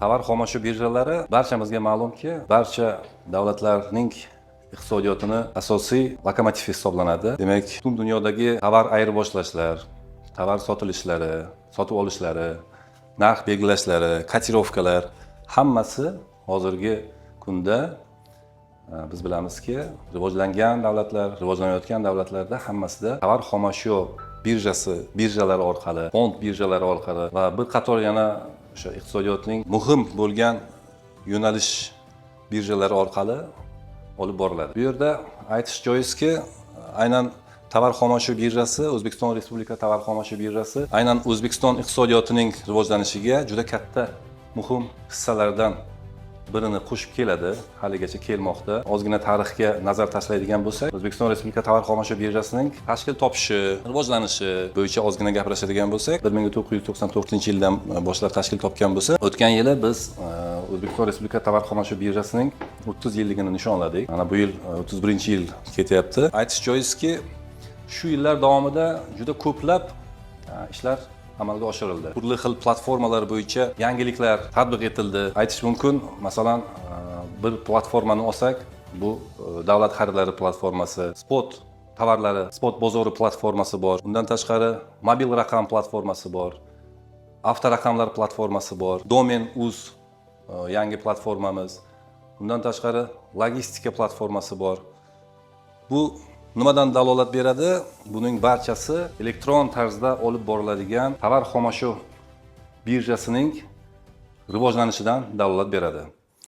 Tovar xomashyo birjalari, barchamizga ma'lumki, barcha davlatlarning iqtisodiyotini asosiy lokomotivi hisoblanadi. Demak, butun dunyodagi tovar ayirboshlashlar, tovar sotilishlari, sotib olishlari, narx belgilashlari, kotirovkalar hammasi hozirgi kunda biz bilamizki, rivojlangan davlatlar, rivojlanayotgan davlatlarda hammasida tovar xomashyo birjasi, birjalari orqali, fond birjalari orqali va bir qator yana o'sha iqtisodiyotning muhim bo'lgan yo'nalish birjalari orqali olib boriladi. Bu yerda aytish joizki, aynan tovar xomashyo birjasi, O'zbekiston Respublika tovar xomashyo birjasi aynan O'zbekiston iqtisodiyotining rivojlanishiga juda katta muhim hissalardan birini qo'shib keladi, haligacha kelmoqda. Ozgina tarixga nazar tashlaydigan bo'lsak, O'zbekiston Respublika tovar xomashyo birjasining tashkil topishi, rivojlanishi bo'yicha ozgina gaplashadigan bo'lsak, 1994 yildan boshlab tashkil topgan bo'lsa, o'tgan yili biz O'zbekiston Respublika tovar xomashyo birjasining 30 yilligini nishonladik. Mana bu yil 31-yil ketyapti. Aytish joizki, shu yillar davomida juda ko'plab ishlar amalga oshirildi, turli xil platformalar bo'yicha yangiliklar tatbiq etildi. Aytish mumkin, masalan, bir platformani olsak, bu davlat xaridlari platformasi, spot tovarlari, spot bozori platformasi bor. Undan tashqari, mobil raqam platformasi bor, avtoraqamlar platformasi bor, domen uz yangi platformamiz, undan tashqari, logistika platformasi bor. Bu nimadan dalolat beradi? Buning barchasi elektron tarzda olib boriladigan tovar xomashyo birjasining rivojlanishidan dalolat beradi.